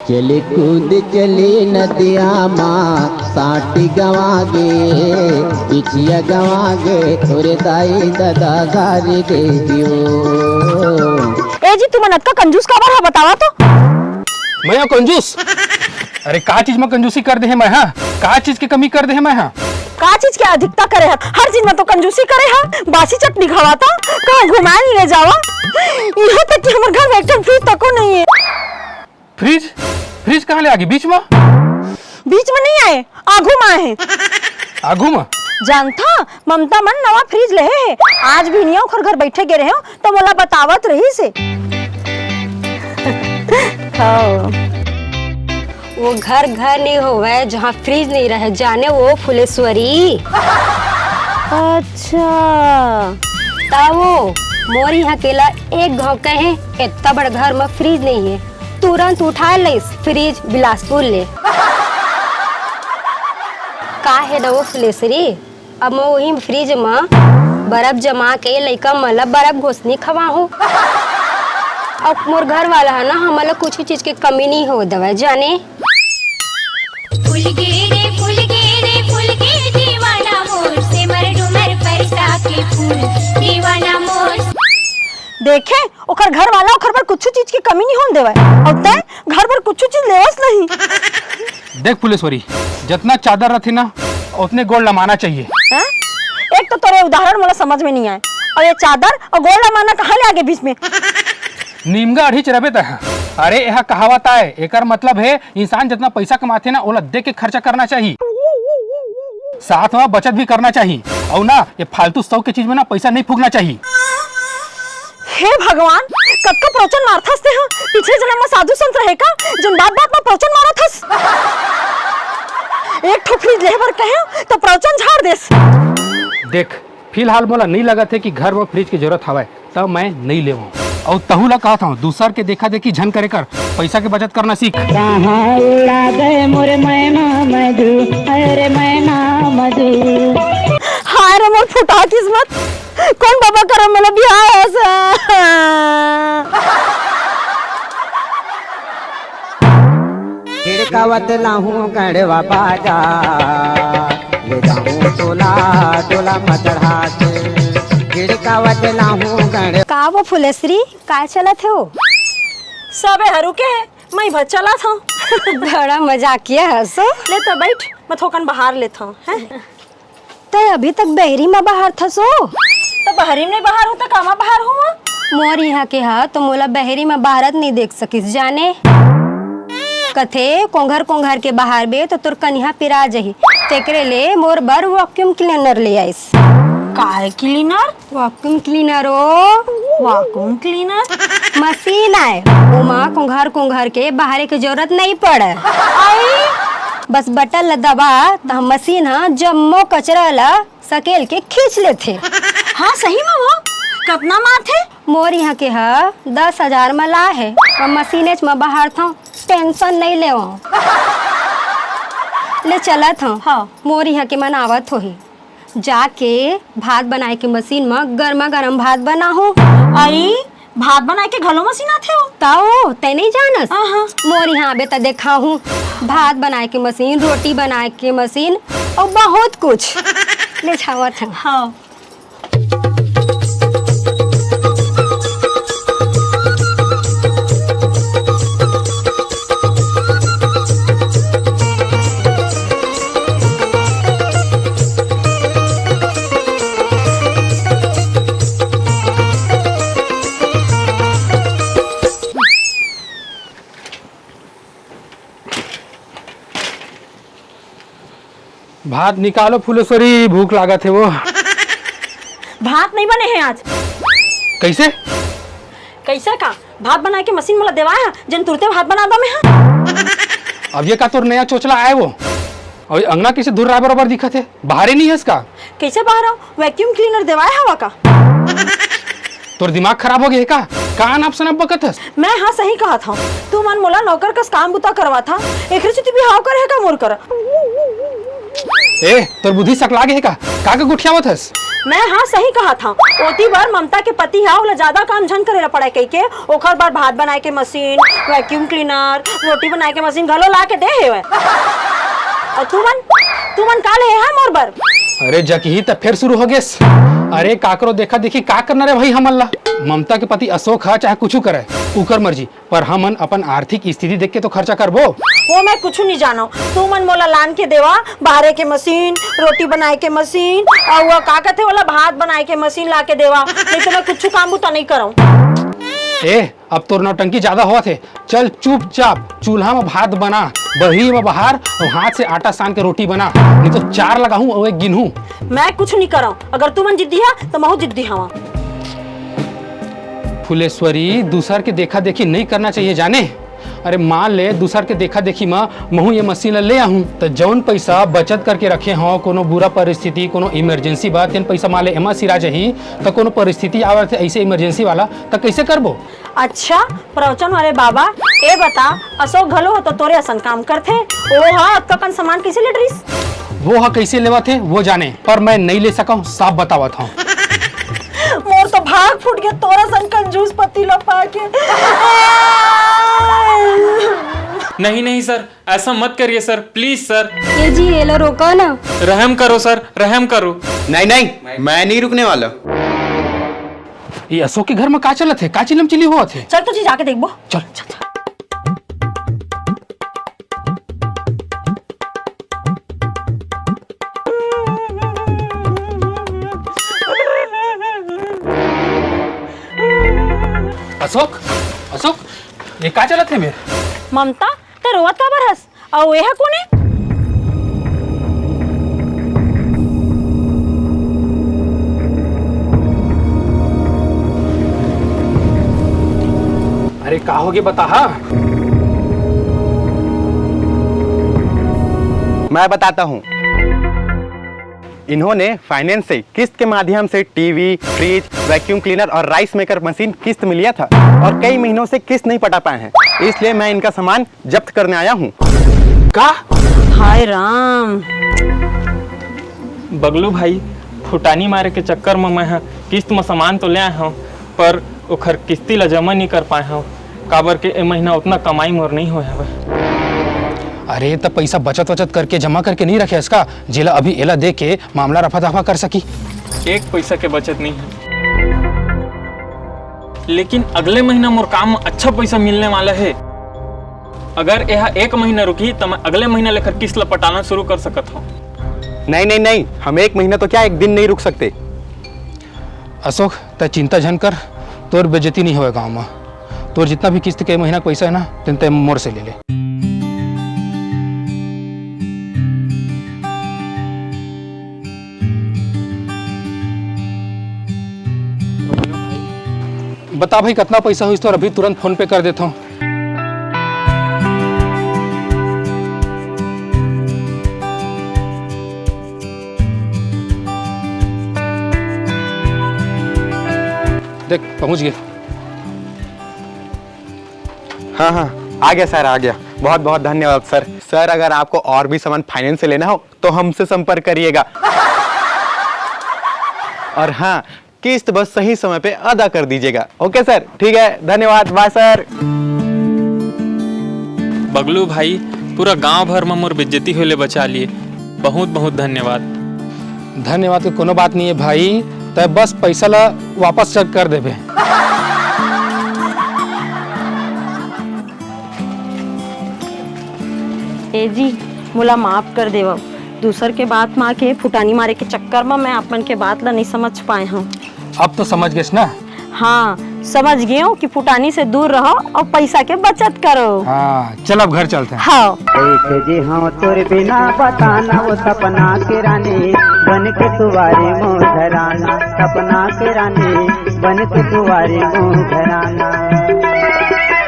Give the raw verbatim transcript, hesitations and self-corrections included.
चली कूद चली नदिया मा, साटी गवा गे, बिछिया गवा गे, तोरे दाई ददा गारी दे दियो। ए जी, तुमन अतका कंजूस काबर हा, बतावा तो? मैं हा कंजूस? अरे, का चीज में कंजूसी कर दे हे मैं हा? का चीज के कमी कर दे हे मैं हा? का चीज के अधिकता करे हा? हर चीज में तो कंजूसी करे हा, बासी चटनी खवाता, कहूँ घुमाए नहीं ले जावा। यहाँ तक कि हमर घर में एक ठन फ्रिज तको नहीं है। फ्रिज? फ्रिज कहाँ ले आगे? बीच में? बीच में नहीं आए, आघू में आए हैं। आघू में? जानथा, ममता मन नवा फ्रिज लेहे हे। आज भी निया ओखर घर बैठे गे रहे हो, तो मोला बतावत रही से। हाँ। वो घर घर नहीं होवे, जहाँ फ्रिज नहीं रहे, जाने वो फुलेश्वरी। अच्छा। ता वो मोर यहाँ केला एक घाव कहे, इतना बड़ घर में फ्रिज नहीं है, तुरंत उठा लेस फ्रिज बिलासपुर ले। का है ना वो फुलेसरी, अब मैं वही फ्रिज में बर्फ जमा के लइका मन ला बर्फ घोसनी खवाहूँ। अब मोर घर वाला है ना, हमला कुछ चीज के कमी नहीं हो देवे जाने। फूल गे रे, फूल गे रे, फूल गे दीवाना मोर, सेमर डूमर पैसा के फूल, दीवाना मोर। देखे, ओकर घर वाला ओकर बर कुछ चीज के कमी नहीं होन देवे, और तै घर बर कुछ चीज लेवस नहीं। देख फुलेश्वरी, जतना चादर रथे ना, उतने गोड़ लमाना चाहिए। हैं? एक तो तोरे उदाहरण मोला समझ में नहीं आए, और ये चादर और गोड़ लमाना कहाँ ले आगे बीच में? नीमगा अढ़ीच रबे तह। अरे, यह कहावत आए, एकर मतलब है, इंसान जितना पैसा कमाथे ना, ओला देख के खर्चा करना चाहिए, साथ में बचत भी करना चाहिए, और ना, ये फालतू शौक के चीज में ना पैसा नहीं फूकना चाहिए। हे भगवान, कतका प्रवचन मारथस ते ह। पिछले जन्म में साधु संत रहे का, जोन बात बात में प्रवचन मारथस? एक ठो फ्रिज लेहे बर कहे तो प्रवचन झाड़ देस। देख, फिलहाल मोला नहीं लगत है कि घर में फ्रिज की जरूरत हवय, तब मैं नहीं लेवं। और तहू ला कहत हूँ, दूसर के देखा देखी झन करे कर, पैसा के बचत करना सीख। कहाँ उड़ा गए मोरे मैना मजू, अरे मैना मजू। हाय रे मोर फुटा किस्मत, कौन बाबा करम मोला बिहाय ऐसा? हिड़कावत लाहूं गड़वा बाजा, ले जाऊं टोला टोला मचढ़ा के। हिड़कावत लाहूं गड़- का वो फुलेश्री, काय चलत हे वो? सबे हरू के है, मैं भर चलत हूँ। बड़ा मजाकिया हस। ले तो बैठ, मैं थोकन बाहर लेत हूँ, हैं? तै अभी तक बहरी म बहारथस ओ? त बहरी म नइ बहारहूं त कामा बहारहूं? मोर इहां के ह तो मोला बहरी म बहारत नइ देख सकिस जाने। कथे कोंघर कोंघर के बहारबे त तोर कनिहा पिरा जही, तेकरे ले मोर बर वैक्यूम क्लीनर ले आइस। काय क्लीनर? वैक्यूम क्लीनर ओ। Vacuum cleaner? मशीन आय, ओमा कोंघर कोंघर के बहारे के जरूरत नइ पड़े। आई? बस बटन ल दबा त मशीन ह जम्मो कचरा ल सकेल के खींच लेथे। हाँ, सही म वो? कतना म आथे? मोर इहां के ह दस हजार म लाय हे, अउ मशीनेच म बहारथंव, टेंशन नइ लेवंव। ले चलत हंव। हाँ। मोर इहां के मन आवत होही। जाके भात बनाए के मशीन म गरमा गरम भात बनाहूं। आई, भात बनाए के घलो मशीन आथे ओ? त ओ, तै नइ जानस? हाँ, हाँ। मोर इहां आबे त देखाहूं। भात बनाए के मशीन, रोटी बनाए के मशीन अउ बहुत कुछ। ले जावत हंव। हाँ। भात निकालो फुलेश्वरी, भूख लागत हे वो। भात नइ बने हे आज। कइसे? कइसे का? भात बनाए के मशीन मोला देवाय हा, जेन तुरते भात बना दंव मैं हा। अब ये का तोर नया चोचला आय वो? अउ अंगना कइसे धुर्राय बरोबर दिखत हे? बहारे नइ हस का? कइसे बहारंव? वैक्यूम क्लीनर देवाय हवा का? तोर दिमाग खराब हो गे हे का? का अनाप शनाप बकत हस? मैं हाँ सही कहत हंव। तुमन मोला नौकर कस काम बुता करवाथा, एकरे सेती बिहाव करे हे का मोर करा? ए, तोर बुद्धि सकलागे हे का? का का गोठियावत हस? मैं हाँ सही कहा था। ओती बर ममता के पति हा ओला ज्यादा काम झन करे ला पड़े कहिके ओखर बर भात बनाए के मशीन, वैक्यूम क्लीनर, रोटी बनाए के मशीन घलो ला के दे हेवय। अउ तुमन, तुमन का ले हा मोर बर? अरे जकही त फेर शुरू हो गेस। अरे काकरो देखा देखी का करना रे भाई हमन ला? ममता के पति अशोक हा चाहे कुछु करे, उकर मर्जी, पर हमन अपन आर्थिक स्थिति देख के तो खर्चा करबो। वो मैं कुछु नहीं जानो, तुमन मोला लान के देवा बाहरे के मशीन, रोटी बनाए के मशीन, अउ वो का कथे वाला भात बनाए के मशीन ला के देवा, नहीं तो मैं कुछु काम बुता नहीं करऊं। ए, अब तोर नौटंकी ज्यादा होवत हे। चल चुपचाप चूल्हा म भात बना, बही म बहार अउ हाथ से आटा सान के रोटी बना, नहीं तो चार लगाहूं अउ एक गिनहूं। मैं कुछ नहीं करऊं, अगर तुमन जिद्दी हा तो महू जिद्दी हवा। फुलेश्वरी, दूसर के देखा देखी नहीं करना चाहिए जाने। अरे मान ले दूसर के देखा देखी म महू ये मशीन ल ले आहूं, त जौन पैसा बचत करके रखे हव, कोनो बुरा परिस्थिति, कोनो इमरजेंसी बा, तेन पैसा मान ले एमा सिरा जाही, त कोनो परिस्थिति आवत हे ऐसे इमरजेंसी वाला, त कैसे करबो? अच्छा, प्रवचन वाले बाबा, ए बता, अशोक घलो ह तो तोरे असन काम करथे, ओ हा अतका कन सामान कैसे ले डरिस? वो हा कैसे लेवत हे, वो जाने, पर मैं नहीं ले सकऊं, साफ बतावत हूं। मोर तो भाग फूट गया तोरा सन कंजूस पति ला पाके। नहीं, नहीं सर, ऐसा मत करिए सर, प्लीज सर। ए जी, एला रोका ना। रहम करो सर, रहम करो। नहीं, नहीं, मैं नहीं रुकने वाला। ये अशोक के घर में का चलत हे? का चिलम चिली होवत हे? चल तो जी जाके देखबो। चल, चल, चल। अशोक, अशोक, ये का चलत हे मेर? ममता, त रोवत काबर हस? अउ एहा कोन ए? अरे का होगे बताहा? मैं बताता हूँ। इन्होंने फाइनेंस से किस्त के माध्यम से टीवी, फ्रिज, वैक्यूम क्लीनर और राइस मेकर मशीन किस्त में लिया था और कई महीनों से किस्त नहीं पटा पाए हैं, इसलिए मैं इनका सामान जब्त करने आया हूँ। का? हाय राम। बगलू भाई, फुटानी मारे के चक्कर म मैं ह किस्त म सामान तो ले आए हव, पर ओखर किस्ती ला जमा नइ कर पाए हव, काबर के ए महीना ओतना कमाई मोर नइ होए हवय। अरे, त पइसा बचत-वचत करके जमा करके नइ रखे हस का, जेला अभी एला दे के मामला रफा-दफा कर सकी? एक पइसा के बचत नइ हे, लेकिन अगले महीना मोर काम म अच्छा पइसा मिलने वाला हे। अगर एहा एक महीना रुकही, त मैं अगले महीना लेकर किस्त ला पटाना शुरू कर सकत हव। नहीं, नहीं, नहीं, हम एक महीना तो क्या, एक दिन नहीं रुक सकते। अशोक, तै चिंता झन कर, तोर बेइज्जती नहीं होय गांव म। तोर जितना भी किस्त के महीना के पइसा हे ना, तेन तै मोर से ले ले। बता भाई, कतना पइसा होइस तोर, अभी तुरंत PhonePe कर देथव। देख, पहुंच गे। हाँ, हाँ, आ गया सर, आ गया। बहुत बहुत धन्यवाद सर। सर, अगर आपको और भी सामान फाइनेंस से लेना हो तो हमसे संपर्क करिएगा। और हाँ, किस्त बस सही समय पे अदा कर दीजिएगा। ओके सर, ठीक है, धन्यवाद, बाय सर। बगलू भाई, पूरा गांव भर म मोर बेइज्जती होले बचा लिए, बहुत बहुत धन्यवाद। धन्यवाद के कोनो बात नहीं है भाई, तै बस पैसा ला वापस चेक कर देबे। ए जी, मोला माफ कर देवव। दूसर के बात म आके फुटानी मारे के चक्कर म मैं आप मन के बात ला नइ समझ पाए हव। अब तो समझ गेस ना? हाँ, समझ गे हव कि फुटानी से दूर रहो अउ पैसा के बचत करो। हाँ, चल अब घर चलते हैं। हाँ। कैसे जी हाँ तोर बिना बताना वो सपना के रानी, बन के सुवारी मोर घराना, सपना के रानी, बन के सुवारी मोर घराना।